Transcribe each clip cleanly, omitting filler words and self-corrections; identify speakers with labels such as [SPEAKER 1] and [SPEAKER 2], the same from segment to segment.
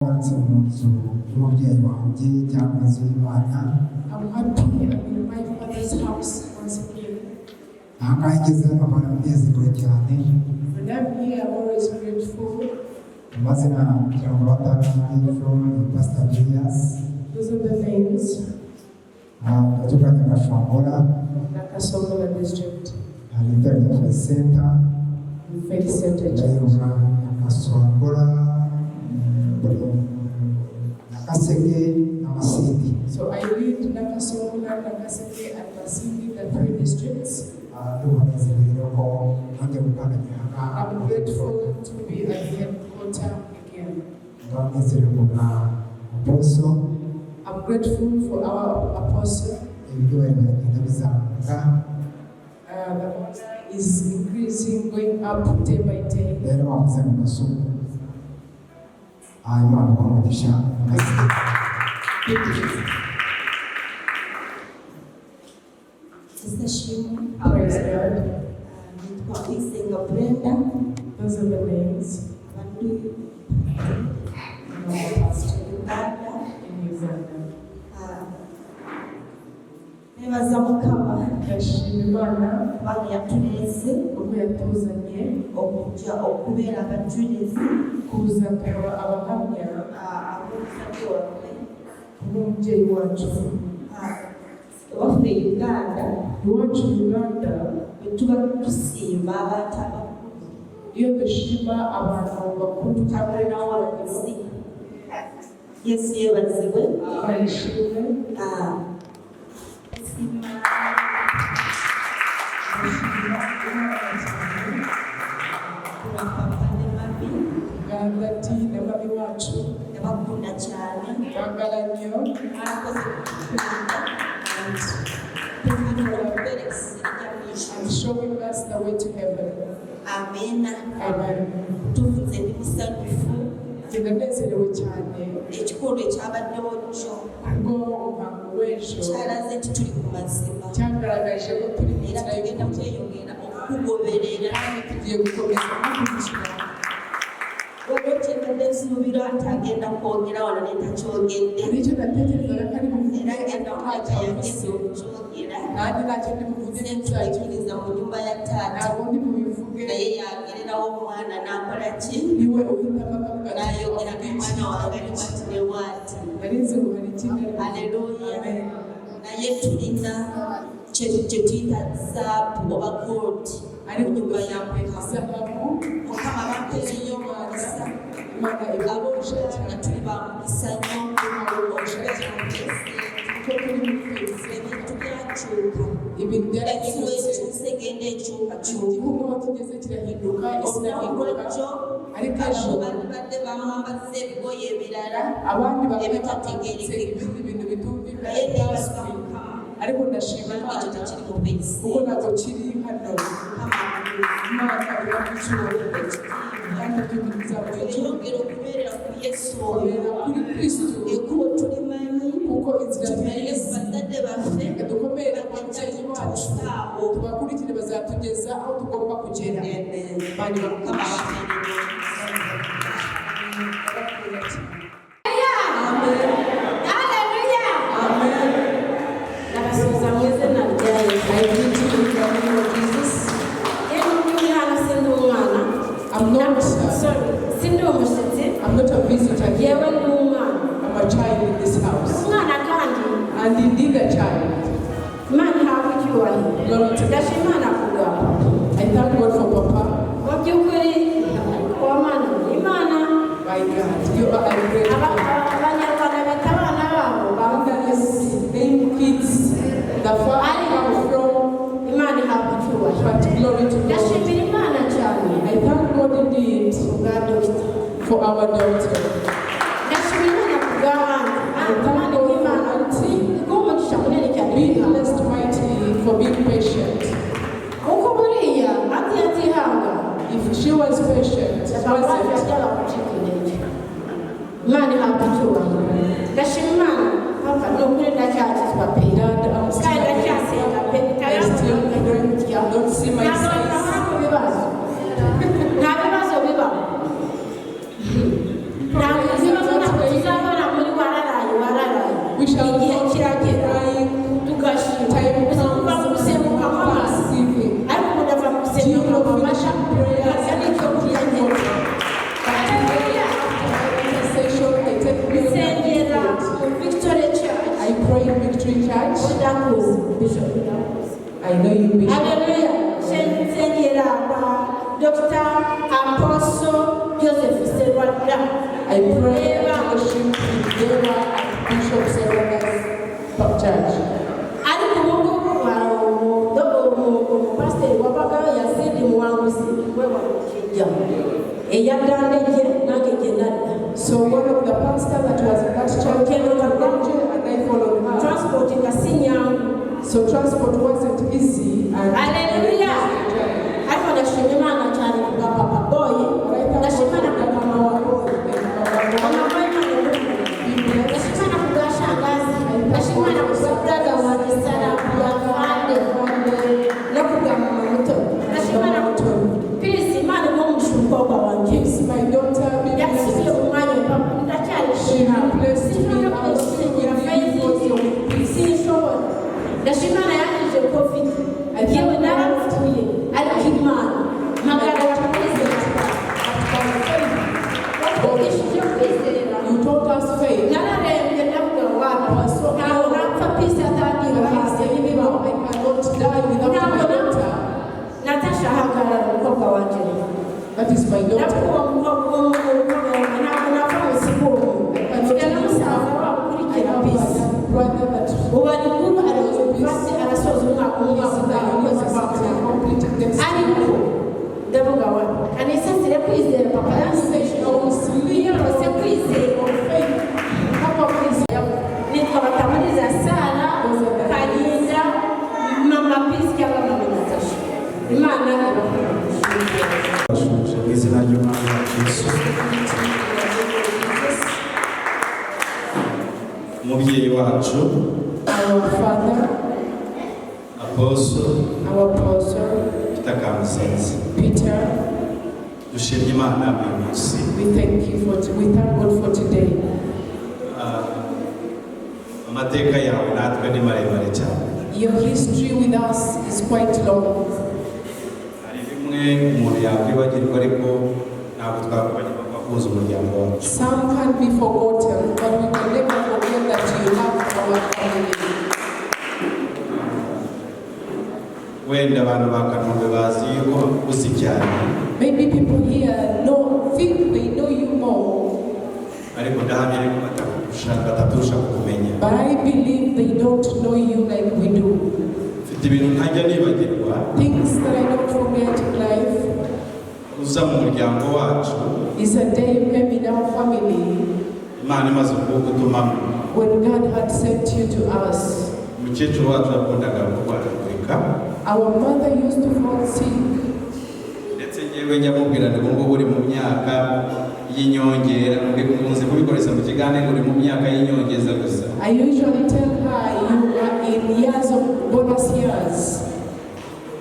[SPEAKER 1] Ngarutse mu nzu y'umubyeyi wanjye cyangwa inzu y'Imana.
[SPEAKER 2] I'm happy I'm in my father's house once again.
[SPEAKER 1] Aha ngaha ngeze hano mpora nezerewe cyane.
[SPEAKER 2] When I'm here, I'm always grateful.
[SPEAKER 1] Amazina kugira ngo batazi ni Pastor Julius.
[SPEAKER 2] Those are the names.
[SPEAKER 1] Ndaturuka Nyagashongora.
[SPEAKER 2] Nakasongola District,
[SPEAKER 1] hari itorero rya Faith Center.
[SPEAKER 2] Faith Center Church.
[SPEAKER 1] Ndayobora Nyakasongora, Nyakaseke na Masindi.
[SPEAKER 2] So I lead Nakasongola, Nakaseke, and Masindi, the three districts.
[SPEAKER 1] Ndumva nezerewe rero ko nongeye gukandagira aha ngaha.
[SPEAKER 2] I'm grateful to be at the headquarter again.
[SPEAKER 1] Ndaba nezerewe ku bwa Apostle.
[SPEAKER 2] I'm grateful for our apostle.
[SPEAKER 1] Ibyubahiro biragenda bizamuka.
[SPEAKER 2] The honor is increasing, going up day by day.
[SPEAKER 1] Rero wavuze mu gasuku, Imana iguhe umugisha.
[SPEAKER 2] Thank you.
[SPEAKER 3] Yesu ashimwe.
[SPEAKER 2] Praise God.
[SPEAKER 3] Nitwa Uyisenga Brenda.
[SPEAKER 2] Those are the names.
[SPEAKER 3] Abandi
[SPEAKER 2] I'm a pastor
[SPEAKER 3] Uganda.
[SPEAKER 2] In Uganda.
[SPEAKER 3] Ah, nebaza Mukama
[SPEAKER 2] Ndashima Imana
[SPEAKER 3] kubanga yatuleese
[SPEAKER 2] kuko yatuzanye
[SPEAKER 3] okujja okubeera abajulizi
[SPEAKER 2] kuza tukaba abahamya
[SPEAKER 3] ab'omuzadde waffe.
[SPEAKER 2] B'umubyeyi wacu.
[SPEAKER 3] Ah, ewaffe e Uganda,
[SPEAKER 2] Iwacu Uganda,
[SPEAKER 3] bwe tuba tusiima abantu abakulu,
[SPEAKER 2] iyo dushima abantu bakuru cyangwa
[SPEAKER 3] tukakolera wansi. Yesu yeebazibwe.
[SPEAKER 2] Barishimwe.
[SPEAKER 3] Ah, nsiima
[SPEAKER 2] Ndashima Imana cyane
[SPEAKER 3] kuba papa ne mami.
[SPEAKER 2] Bwa daddy na mummy wacu.
[SPEAKER 3] Ndabakunda cyane.
[SPEAKER 2] Mbagala nnyo.
[SPEAKER 3] Mwarakoze kudukunda
[SPEAKER 2] And
[SPEAKER 3] and
[SPEAKER 2] and showing us the way to heaven.
[SPEAKER 3] Amena.
[SPEAKER 2] Amen.
[SPEAKER 3] Tuvuze ndi musanyufu.
[SPEAKER 2] Njye ndanezerewe cyane.
[SPEAKER 3] Ekikolwa ekyabaddewo kyo
[SPEAKER 2] Kubwo umuhango w'ejo
[SPEAKER 3] kyalaze nti tuli ku mazima.
[SPEAKER 2] Cyagaragaje ko turi mu
[SPEAKER 3] Era
[SPEAKER 2] nzira
[SPEAKER 3] tugenda
[SPEAKER 2] y'ukuri.
[SPEAKER 3] Kweyongera okukugoberera.
[SPEAKER 2] Kandi tugiye gukomeza kugukurikira.
[SPEAKER 3] Olwo kyembadde nsuubira nti agenda kwogera wano ne takyogedde.
[SPEAKER 2] Hari icyo natekerezaga ko ari buvuge
[SPEAKER 3] Era agenda
[SPEAKER 2] ariko
[SPEAKER 3] kuleka
[SPEAKER 2] ntacyo
[SPEAKER 3] yagenda
[SPEAKER 2] avuze.
[SPEAKER 3] okukyogera.
[SPEAKER 2] Nanjye ntacyo ndi buvuge
[SPEAKER 3] Nze
[SPEAKER 2] ntizacyo.
[SPEAKER 3] ntutekereza mu nyumba ya taata.
[SPEAKER 2] Ntabwo ndi bubivuge.
[SPEAKER 3] Naye yagererawo omwana n'akola ki?
[SPEAKER 2] Niwe uhitamo akavuga ati
[SPEAKER 3] N'ayogera
[SPEAKER 2] avuga
[SPEAKER 3] ku
[SPEAKER 2] iki,
[SPEAKER 3] mwana wange
[SPEAKER 2] avuga
[SPEAKER 3] ali
[SPEAKER 2] iki.
[SPEAKER 3] bwati ne bwati.
[SPEAKER 2] Nari nzi ngo hari ikindi ari buvuge.
[SPEAKER 3] Haleluya.
[SPEAKER 2] Amen.
[SPEAKER 3] Naye tulina kye kye tuyita zaabu oba gold mu
[SPEAKER 2] Ariko
[SPEAKER 3] nyumba ya
[SPEAKER 2] dufite
[SPEAKER 3] Mukama.
[SPEAKER 2] Izahabu.
[SPEAKER 3] Mukama bampeereyo omukisa.
[SPEAKER 2] Imana ibagisha
[SPEAKER 3] Abooluganda
[SPEAKER 2] cyane.
[SPEAKER 3] Tuli ba mukisa nnyo
[SPEAKER 2] Tuhawe
[SPEAKER 3] okubeera mu Faith.
[SPEAKER 2] Kuko turi muri Faith.
[SPEAKER 3] Ebintu byakyuka.
[SPEAKER 2] Ibintu
[SPEAKER 3] Ensi
[SPEAKER 2] byarahindutse.
[SPEAKER 3] wekyuse egenda ekyukakyuka.
[SPEAKER 2] Igihugu aho tugeze kirahinduka, isi
[SPEAKER 3] Olunaku
[SPEAKER 2] irahinduka.
[SPEAKER 3] lwejjo
[SPEAKER 2] Ariko ejo
[SPEAKER 3] abamu bandibadde bamwambaza ebigoye ebirala
[SPEAKER 2] abandi bakaba
[SPEAKER 3] ebitategeerekeka.
[SPEAKER 2] Ibindi bintu bitumvikana
[SPEAKER 3] Naye neebaza
[SPEAKER 2] bitazwi.
[SPEAKER 3] Mukama
[SPEAKER 2] Ariko ndashima
[SPEAKER 3] kubanga ekyo
[SPEAKER 2] Imana
[SPEAKER 3] tekiri mu Faith.
[SPEAKER 2] kuko ntabwo kiri hano.
[SPEAKER 3] Mukama
[SPEAKER 2] Imana iba mu cyubahiro kandi tuzamuye.
[SPEAKER 3] tweyongera okubeerera ku Yesu oyo.
[SPEAKER 2] Kubera kuri Kristo.
[SPEAKER 3] Ekkubo tulimanyi.
[SPEAKER 2] Kuko inzira
[SPEAKER 3] Tubeere ku
[SPEAKER 2] tuyizi.
[SPEAKER 3] bazadde baffe.
[SPEAKER 2] Reka dukomere ku babyeyi bacu.
[SPEAKER 3] Awo.
[SPEAKER 2] Tubakurikire bazatugeza aho tugomba kugera.
[SPEAKER 3] Amen.
[SPEAKER 2] Imana
[SPEAKER 3] Mukama
[SPEAKER 2] ibahe.
[SPEAKER 3] abameere.
[SPEAKER 2] Ndabakunda cyane.
[SPEAKER 4] Haleluya!
[SPEAKER 2] Amen.
[SPEAKER 4] Ndabasuhuza mu izina rya Yesu.
[SPEAKER 2] I greet you in the name of Jesus.
[SPEAKER 4] Yewe ndi hano sindi umwana.
[SPEAKER 2] I'm not
[SPEAKER 4] Sorry, sindi umushyitsi.
[SPEAKER 2] I'm not a visitor here.
[SPEAKER 4] Yewe ndi umwana.
[SPEAKER 2] I'm a child in this house.
[SPEAKER 4] Umwana kandi
[SPEAKER 2] And indeed a child.
[SPEAKER 4] Imana ihabwe icyubahiro.
[SPEAKER 2] Glory to God.
[SPEAKER 4] Ndashima Imana ku bwa papa.
[SPEAKER 2] I thank God for Papa.
[SPEAKER 4] Mu by'ukuri wa Mana ni Imana.
[SPEAKER 2] My God, you are a great God.
[SPEAKER 4] Abanyarwanda bita abana babo
[SPEAKER 2] Rwandans name kids the far I come from,
[SPEAKER 4] Imana ihabwe icyubahiro.
[SPEAKER 2] But glory to God.
[SPEAKER 4] Ndashimira Imana cyane
[SPEAKER 2] I thank God indeed
[SPEAKER 4] ku bwa dogita.
[SPEAKER 2] For our doctor.
[SPEAKER 4] Ndashimira Imana ku bwa aunty.
[SPEAKER 2] I thank
[SPEAKER 4] Imana
[SPEAKER 2] God for
[SPEAKER 4] Imana
[SPEAKER 2] auntie.
[SPEAKER 4] iguha umugisha munini cyane.
[SPEAKER 2] Be blessed mightily for being patient.
[SPEAKER 4] Kuko buriya aunty yatihangana,
[SPEAKER 2] If she was patient,
[SPEAKER 4] papa wacu
[SPEAKER 2] wasn't,
[SPEAKER 4] yajyaga gucika intege. Imana ihabwa icyubahiro. Ndashima Imana papa ni ukuri ndacyakizwa pe.
[SPEAKER 2] Dad, I'm still
[SPEAKER 4] Kandi ndacyasenga pe.
[SPEAKER 2] I still pray. Don't see my
[SPEAKER 4] Ntabwo
[SPEAKER 2] size.
[SPEAKER 4] bahora mu bibazo. Nta bibazo bibaho. Ntabwo ibibazo.
[SPEAKER 2] I know you, Bishop.
[SPEAKER 4] Haleluya. Nsengera kwa Dr. Apostle Joseph Serwadda.
[SPEAKER 2] I pray fellowship with Dewa and Bishop Serwada's Church.
[SPEAKER 4] Ariko ubu ngubu hari umupasiteri wabagayo Yazidi Muwanguzi we wakijja eyadda Ndejje nange gye nadda.
[SPEAKER 2] So one of the pastors that was in that church went to Ndejje and I followed her.
[SPEAKER 4] Transport nga si nyangu.
[SPEAKER 2] So transport wasn't easy. And
[SPEAKER 4] Haleluya. Ariko ndashima Imana cyane ku bwa Papa Boy, ndashima Imana ku bwa Mama Boy. Mama Boy, Imana iguhe. Ndashima Imana ku bwa shangazi, ndashima Imana ku bwa brother wanjye Sara Afande no ku bwa mama muto. Ndashima Imana ku Peace, Imana iguhe umugisha umukobwa wanjye.
[SPEAKER 2] Peace, my daughter, be
[SPEAKER 4] Yasubiye
[SPEAKER 2] blessed.
[SPEAKER 4] mu mwanya wa papa, ndacyari
[SPEAKER 2] She replaced me.
[SPEAKER 4] sinshobora
[SPEAKER 2] I'm still
[SPEAKER 4] kugera
[SPEAKER 2] with you because you're with peace.
[SPEAKER 4] Sinshobora. Ndashima Imana yangije COVID. Yewe narapfuye ariko Imana mpagarara ku kwizera.
[SPEAKER 2] But by faith,
[SPEAKER 4] Watwigishije kwizera.
[SPEAKER 2] you taught us faith.
[SPEAKER 4] Nararembye ndavuga wapi ntabwo napfa Peace atangira
[SPEAKER 2] But I
[SPEAKER 4] hasi
[SPEAKER 2] said, no,
[SPEAKER 4] ntibibaho.
[SPEAKER 2] I cannot die without
[SPEAKER 4] Ntabwo
[SPEAKER 2] my
[SPEAKER 4] napfa.
[SPEAKER 2] daughter.
[SPEAKER 4] Natasha ahagarara umukobwa wanjye.
[SPEAKER 2] That is my daughter.
[SPEAKER 4] Ndavuga uwo mukobwa, uwo mukobwa wanjye ntabwo napfa ngo nsige uwo muntu. Mfite na musaza wabo
[SPEAKER 2] I
[SPEAKER 4] ukurikira
[SPEAKER 2] have
[SPEAKER 4] Peace.
[SPEAKER 2] a brother that
[SPEAKER 4] Ubu ari guru ari university arasoza umwaka
[SPEAKER 2] is
[SPEAKER 4] umwaka
[SPEAKER 2] in the
[SPEAKER 4] utaha ukwezi kwa
[SPEAKER 2] university
[SPEAKER 4] munani.
[SPEAKER 2] completing next year.
[SPEAKER 4] Ariko ndavuga wa kanisasire kwizera papa yanyigishije yiyorose kwizera.
[SPEAKER 2] On faith. Papa, please.
[SPEAKER 4] Nitwa Batamuriza Sara Karinda, Mama Peace cyangwa Mama Natasha. Imana ibafashe.
[SPEAKER 1] Bashubije mu izina ry'Umwami wacu Yesu. Umubyeyi wacu
[SPEAKER 2] Our father,
[SPEAKER 1] Apostle
[SPEAKER 2] our apostle,
[SPEAKER 1] Peter Kamusenzi,
[SPEAKER 2] Peter,
[SPEAKER 1] dushimye Imana uyu munsi.
[SPEAKER 2] we thank you for we thank God for today.
[SPEAKER 1] Ah, amateka yawe natwe ni maremare cyane.
[SPEAKER 2] Your history with us is quite long.
[SPEAKER 1] Hari bimwe umuntu yakwibagirwa ariko ntabwo twakwibagirwa ko wakunze umuryango wacu.
[SPEAKER 2] Some can be forgotten, but we can never forget that you love our family.
[SPEAKER 1] Wenda abantu ba Kanombe bazi yuko uzi cyane,
[SPEAKER 2] Maybe people here know, think they know you more,
[SPEAKER 1] ariko ndahamya ariko batakurusha bataturusha kukumenya.
[SPEAKER 2] But I believe they don't know you like we do.
[SPEAKER 1] Mfite ibintu ntajya nibagirwa.
[SPEAKER 2] Things that I don't forget in life
[SPEAKER 1] Uza mu muryango wacu,
[SPEAKER 2] is a day you came in our family
[SPEAKER 1] Imana imaze kuwugutumamo.
[SPEAKER 2] When God had sent you to us.
[SPEAKER 1] Umukecuru wacu yakundaga kurwaragurika.
[SPEAKER 2] Our mother used to fall sick.
[SPEAKER 1] Ndetse ngewe njya mubwira ngo ngubu uri mu myaka y'inyongera, nkunze kubikoresha mu kiganiro ngo uri mu myaka y'inyongeza gusa.
[SPEAKER 2] I usually tell her you are in years of bonus years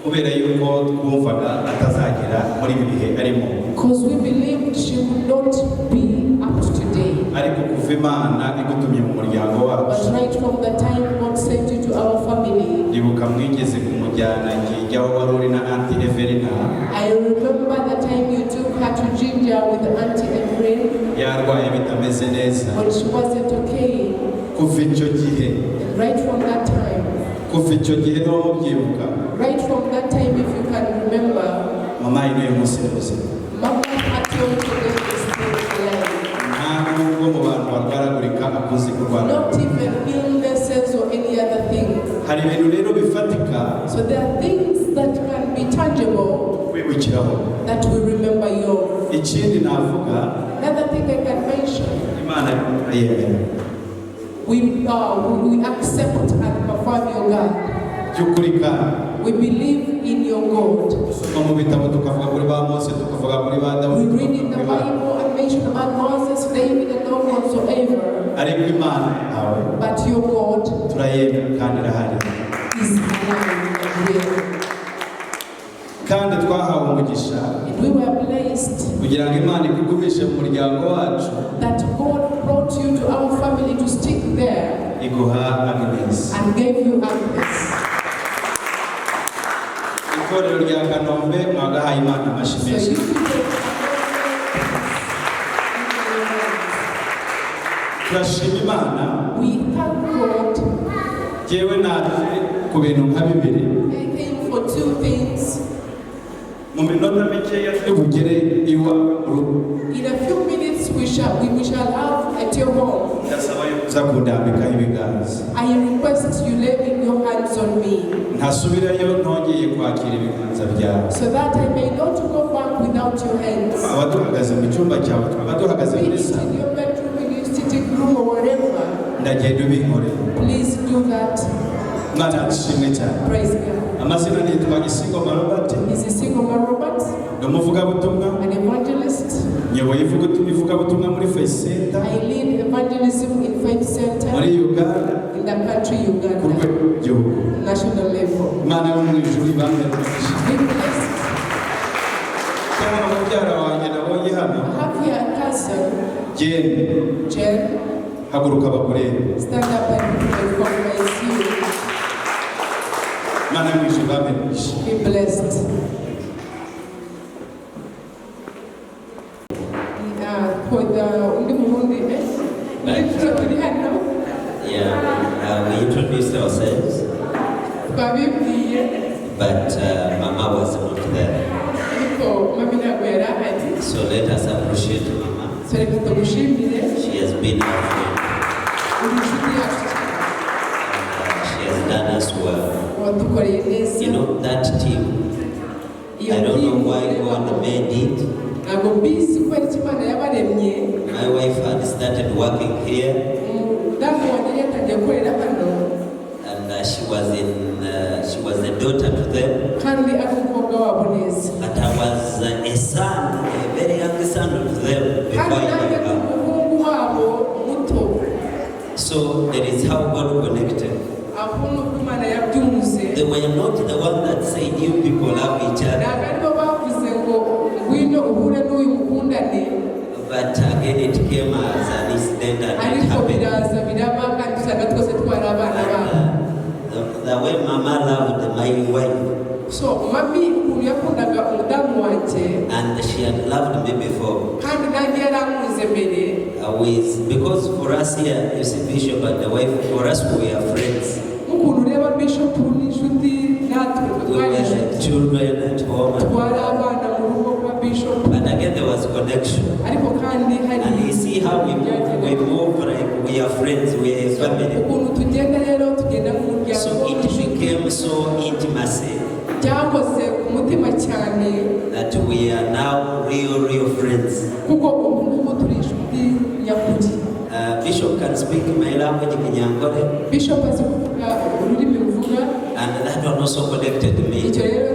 [SPEAKER 1] kubera yuko twumvaga atazagera muri ibi bihe arimo.
[SPEAKER 2] Because we believed she would not be up to today.
[SPEAKER 1] Ariko kuva Imana igutumye mu muryango wacu,
[SPEAKER 2] But right from the time God sent you to our family,
[SPEAKER 1] ndibuka mwigeze kumujyana Jinja aho wari uri na Auntie Everina.
[SPEAKER 2] I remember the time you took her to Jinja with Auntie Evelyn
[SPEAKER 1] yarwaye bitameze neza.
[SPEAKER 2] When she wasn't okay.
[SPEAKER 1] Kuva icyo gihe,
[SPEAKER 2] And right from that time,
[SPEAKER 1] kuva icyo gihe niba mubyibuka,
[SPEAKER 2] right from that time, if you can remember,
[SPEAKER 1] mama n'uyu munsi ni muzima.
[SPEAKER 2] Mama Patio today is still alive.
[SPEAKER 1] Nta nubwo mu bantu barwaragurika akunze kurwara.
[SPEAKER 2] Not even illnesses or any other thing.
[SPEAKER 1] Hari ibintu rero bifatika
[SPEAKER 2] So there are things that can be tangible
[SPEAKER 1] kwibukiraho.
[SPEAKER 2] That we remember you of.
[SPEAKER 1] Ikindi navuga,
[SPEAKER 2] Another thing I can mention,
[SPEAKER 1] Imana yemera
[SPEAKER 2] we accept and perform your God.
[SPEAKER 1] By'ukuri kandi
[SPEAKER 2] We believe in your God.
[SPEAKER 1] Dusoma mu bitabo tukavuga kuri ba Mose, tukavuga kuri ba
[SPEAKER 2] We
[SPEAKER 1] Dawidi,
[SPEAKER 2] read in the
[SPEAKER 1] tukavuga kuri ba
[SPEAKER 2] Bible and mention about Moses, David, and all whatsoever.
[SPEAKER 1] Ariko Imana yawe
[SPEAKER 2] But your God
[SPEAKER 1] turayemera kandi irahari.
[SPEAKER 2] Is alive and real.
[SPEAKER 1] Kandi twahawe umugisha
[SPEAKER 2] And we were blessed
[SPEAKER 1] kugira ngo Imana ikugumishe mu muryango wacu,
[SPEAKER 2] that God brought you to our family to stick there
[SPEAKER 1] iguha Agnes.
[SPEAKER 2] And gave you Agnes.
[SPEAKER 1] Itorero rya Kanombe mwagahaye Imana amashyi
[SPEAKER 2] So
[SPEAKER 1] menshi.
[SPEAKER 2] you people,
[SPEAKER 1] Turashima Imana.
[SPEAKER 2] We thank God.
[SPEAKER 1] Jyewe naje Ku bintu nka bibiri.
[SPEAKER 2] I came for two things.
[SPEAKER 1] Mu minota mikeya turi bugere iwawe mu rugo.
[SPEAKER 2] In a few minutes, we shall have at your home.
[SPEAKER 1] Ndasaba yuko uza kundambikaho ibiganza.
[SPEAKER 2] I request you lay your hands on me
[SPEAKER 1] Ntasubirayo ntongeye kwakira ibiganza byawe.
[SPEAKER 2] So that I may not go back without your hands.
[SPEAKER 1] Twaba duhagaze mu cyumba cyawe, twaba duhagaze
[SPEAKER 2] Be
[SPEAKER 1] muri
[SPEAKER 2] it
[SPEAKER 1] salo,
[SPEAKER 2] in your bedroom, in your sitting room, or wherever.
[SPEAKER 1] Ndagenda ubinkorera.
[SPEAKER 2] Please do that.
[SPEAKER 1] Mwana ashimwe cyane.
[SPEAKER 2] Praise God.
[SPEAKER 1] Amazina nitwa Isingoma Robert.
[SPEAKER 2] He's Isingoma Robert,
[SPEAKER 1] Ndi umuvugabutumwa.
[SPEAKER 2] An evangelist.
[SPEAKER 1] Nyoboye ivugabutumwa muri Faith Center
[SPEAKER 2] I lead evangelism in Faith Center
[SPEAKER 1] muri Uganda
[SPEAKER 2] in the country
[SPEAKER 1] ku
[SPEAKER 2] Uganda,
[SPEAKER 1] rwego rw'igihugu.
[SPEAKER 2] National level.
[SPEAKER 1] Imana yo mu ijuru ibambere umugisha.
[SPEAKER 2] Be blessed.
[SPEAKER 1] Cyangwa mubyara wanjye nabonye hano.
[SPEAKER 2] I have here a cousin,
[SPEAKER 1] Jane,
[SPEAKER 2] Jen.
[SPEAKER 1] haguruka bakurebe.
[SPEAKER 2] Stand up and recognize you.
[SPEAKER 1] Imana yo mu ijuru ibambere umugisha.
[SPEAKER 2] Be blessed. For the undi Murundi, eh? Turi hano.
[SPEAKER 5] Yeah, we introduced ourselves,
[SPEAKER 2] Twabibwiye,
[SPEAKER 5] but Mama was not there.
[SPEAKER 2] Ariko mami ntabwo yari ahari.
[SPEAKER 5] So let us appreciate Mama.
[SPEAKER 2] So reka tugushimire.
[SPEAKER 5] She has been our friend
[SPEAKER 2] Uri inshuti yacu cyane.
[SPEAKER 5] And she has done us well.
[SPEAKER 2] Wadukoreye neza.
[SPEAKER 5] You know, that team,
[SPEAKER 2] Iyo
[SPEAKER 5] I don't know
[SPEAKER 2] team
[SPEAKER 5] why God made it.
[SPEAKER 2] Ntabwo mbizi kubera icyo Imana yabaremye.
[SPEAKER 5] My wife had started working here
[SPEAKER 2] Umudamu wanjye yatangiye gukorera hano
[SPEAKER 5] and she was a daughter to them.
[SPEAKER 2] Kandi ari umukobwa wabo neza.
[SPEAKER 5] But I was a son, a very young son of them before
[SPEAKER 2] Kandi
[SPEAKER 5] I
[SPEAKER 2] nanjye
[SPEAKER 5] knew
[SPEAKER 2] ndi
[SPEAKER 5] her.
[SPEAKER 2] umuhungu wabo muto.
[SPEAKER 5] So there is how God connected.
[SPEAKER 2] Aho nubwo Imana yabyunze.
[SPEAKER 5] They were not the one that said you people love each other.
[SPEAKER 2] Ntabwo aribo bavuze ngo ngwino uhure n'uyu mukundane.
[SPEAKER 5] But again, it came as an incident and it
[SPEAKER 2] Ariko
[SPEAKER 5] happened.
[SPEAKER 2] Biraza biraba kandi usanga twese twari abana
[SPEAKER 5] And,
[SPEAKER 2] babo.
[SPEAKER 5] the way Mama loved my wife,
[SPEAKER 2] So mami ukuntu yakundaga umudamu wanjye
[SPEAKER 5] and she had loved me before.
[SPEAKER 2] kandi nanjye yarankunze mbere.
[SPEAKER 5] With, because for us here, you see, Bishop and the wife, for us we are friends.
[SPEAKER 2] Nk'ukuntu ureba Bishop n'inshuti natwe
[SPEAKER 5] We
[SPEAKER 2] twari
[SPEAKER 5] were
[SPEAKER 2] inshuti.
[SPEAKER 5] Children at home.
[SPEAKER 2] Twari abana mu rugo kwa Bishop.
[SPEAKER 5] But again, there was connection.
[SPEAKER 2] Ariko kandi hari
[SPEAKER 5] And you see how we move like we are friends, we are a family.
[SPEAKER 2] Ukuntu tugenda rero tugenda nk'umuryango.
[SPEAKER 5] So it became so intimacy
[SPEAKER 2] Byakoze ku mutima cyane
[SPEAKER 5] that we are now real, real friends.
[SPEAKER 2] Kuko ubu ngubu turi inshuti nyakuri.
[SPEAKER 5] Bishop can speak my language, Kinyankore,
[SPEAKER 2] Bishop azi kuvuga ururimi ruvuga.
[SPEAKER 5] And that one also connected me.
[SPEAKER 2] Icyo rero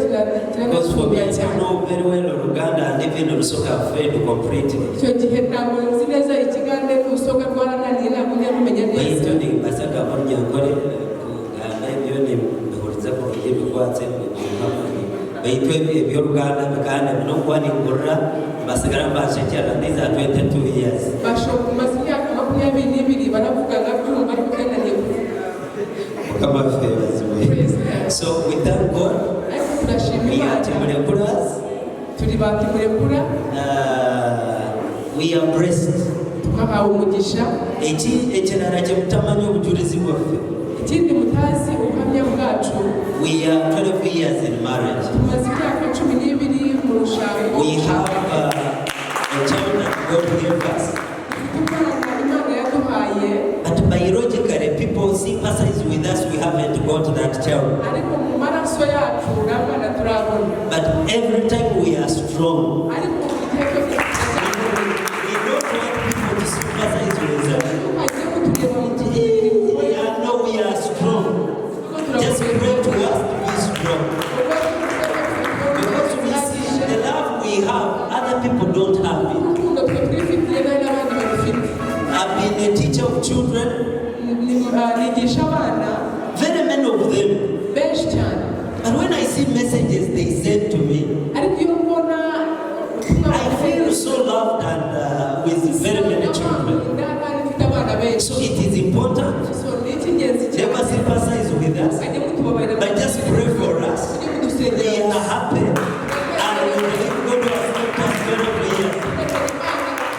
[SPEAKER 5] Because for me,
[SPEAKER 2] kiranakunda
[SPEAKER 5] I
[SPEAKER 2] cyane.
[SPEAKER 5] Know very well Luganda and even Lusoga failed completely.
[SPEAKER 2] Icyo gihe ntabwo nzi neza ikigande n'urusoga rwarananiye ntabwo njya kumenya neza.
[SPEAKER 5] Baitu nimbasaga Runyankore kugamba ebyo nibihuriza kurungi bikwatse baitu ebyoluganda bikanda nokuba ningurira basigara mbashekyera. These are 22 years.
[SPEAKER 2] Bashop maze imyaka 22 baravuga nkabyumva ariko byananiye kuvuga.
[SPEAKER 5] Mukama afeebazibwe.
[SPEAKER 2] Praise God.
[SPEAKER 5] So we thank God.
[SPEAKER 2] Ariko turashima
[SPEAKER 5] We are
[SPEAKER 2] Imana.
[SPEAKER 5] Timurekuras.
[SPEAKER 2] Turi ba Timurekura.
[SPEAKER 5] We are blessed.
[SPEAKER 2] Twahawe umugisha.
[SPEAKER 5] Eki ekirala kye mutamanyi obujulizi bwaffe.
[SPEAKER 2] Ikindi mutazi ubuhamya bwacu.
[SPEAKER 5] We are 12 years in marriage.
[SPEAKER 2] Tumaze imyaka 12 mu rushako.
[SPEAKER 5] We have a child that God gave us.
[SPEAKER 2] Dufite umwana Imana yaduhaye.
[SPEAKER 5] But biologically, people sympathize with us. We haven't got that child.
[SPEAKER 2] Ariko mu maraso yacu nta mwana turabona.
[SPEAKER 5] But every time we are strong.
[SPEAKER 2] Ariko igihe cyose
[SPEAKER 5] We don't want people to sympathize with us.
[SPEAKER 2] hagiye kutureba mu gihe
[SPEAKER 5] We are, no, we are strong. Just pray to us to be strong. Because we see the love we have, other people don't have it.
[SPEAKER 2] Urukundo twe twifitiye nta n'abandi barufite.
[SPEAKER 5] I've been a teacher of children,
[SPEAKER 2] Nigisha abana
[SPEAKER 5] very many of them.
[SPEAKER 2] Benshi cyane.
[SPEAKER 5] But when I see messages they send to me,
[SPEAKER 2] ariko iyo mbona ubutumwa
[SPEAKER 5] I feel so loved and with very many children.
[SPEAKER 2] Kandi mfite abana benshi.
[SPEAKER 5] So it is important.
[SPEAKER 2] So ni icy'ingenzi cyane.
[SPEAKER 5] Never sympathize with us,
[SPEAKER 2] mujye mutubabarira
[SPEAKER 5] but just pray for us.
[SPEAKER 2] mujye
[SPEAKER 5] We
[SPEAKER 2] mudusengera
[SPEAKER 5] are happy and we believe God has kept us 12 years.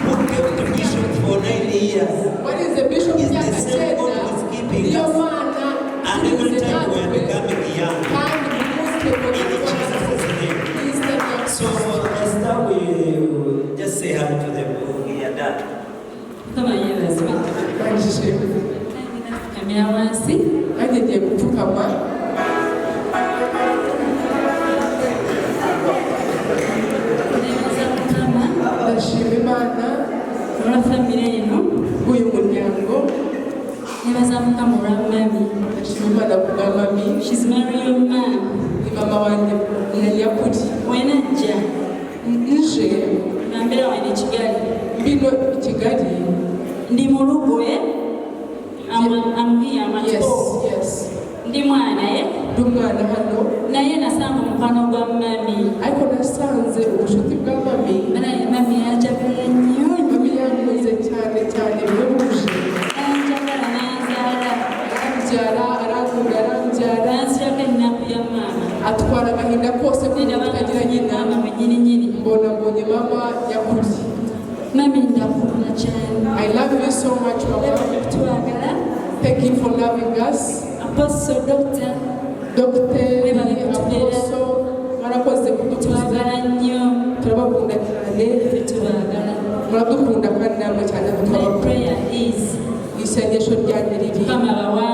[SPEAKER 5] Who kept Bishop for 9 years?
[SPEAKER 2] Warize Bishop
[SPEAKER 5] Is the
[SPEAKER 2] imyaka
[SPEAKER 5] same God
[SPEAKER 2] 9
[SPEAKER 5] who is keeping
[SPEAKER 2] niyo
[SPEAKER 5] us.
[SPEAKER 2] Mana
[SPEAKER 5] And every time we are becoming yange.
[SPEAKER 2] Kandi buri munsi telefone.
[SPEAKER 5] In Jesus' name.
[SPEAKER 2] Mu izina rya
[SPEAKER 5] So Esther, we just say hi to them. We are done.
[SPEAKER 6] Mukama yeebazibwe.
[SPEAKER 2] Imana.
[SPEAKER 6] Nange nafukamira wansi.
[SPEAKER 2] Nanjye ngiye gupfukama.
[SPEAKER 6] Nebaza Mukama
[SPEAKER 2] Ndashima Imana
[SPEAKER 6] olwa famire eno.
[SPEAKER 2] bw'uyu muryango.
[SPEAKER 6] Nebaza Mukama olwa mami.
[SPEAKER 2] Ndashima Imana ku bwa mami.
[SPEAKER 6] She's my real mom.
[SPEAKER 2] Ni mama wanjye nyakuri.
[SPEAKER 6] Wenajja
[SPEAKER 2] nje
[SPEAKER 6] nambera wano e Kigali.
[SPEAKER 2] Mbino i Kigali.
[SPEAKER 6] Ndi mu lugwe. I'm here, I'm at home. Ndi mwana ye.
[SPEAKER 2] Ndi umwana hano.
[SPEAKER 6] Naye nasanga omukwano gwa mami.
[SPEAKER 2] Ariko nasanze ubucuti bwa mami.
[SPEAKER 6] Banaye mami yanjagala nnyo.
[SPEAKER 2] Mami yankunze cyane cyane bihebuje.
[SPEAKER 6] Yanjagala n'anzaala.
[SPEAKER 2] Arambyara, arankunda, arambyara.
[SPEAKER 6] Nanzirako ennaku ya maama.
[SPEAKER 2] Atwara agahinda kose kutagira nyina.
[SPEAKER 6] Maama mwennyini nyini.
[SPEAKER 2] Mbona mbonye mama nyakuri.
[SPEAKER 6] Mami, ndakukunda cyane.
[SPEAKER 2] I love you so much, mama.
[SPEAKER 6] Twagala.
[SPEAKER 2] Thank you for loving us.
[SPEAKER 6] Apostle, Doctor.
[SPEAKER 2] Dr. Apostle, mwarakoze kudukuza.
[SPEAKER 6] Twagala nnyo.
[SPEAKER 2] Turabakunda cyane.
[SPEAKER 6] Tubagala.
[SPEAKER 2] Muradukunda kandi namwe cyane
[SPEAKER 6] My
[SPEAKER 2] turabakunda.
[SPEAKER 6] prayer is
[SPEAKER 2] Isengesho ryanjye riri
[SPEAKER 6] Mukama abawangaze.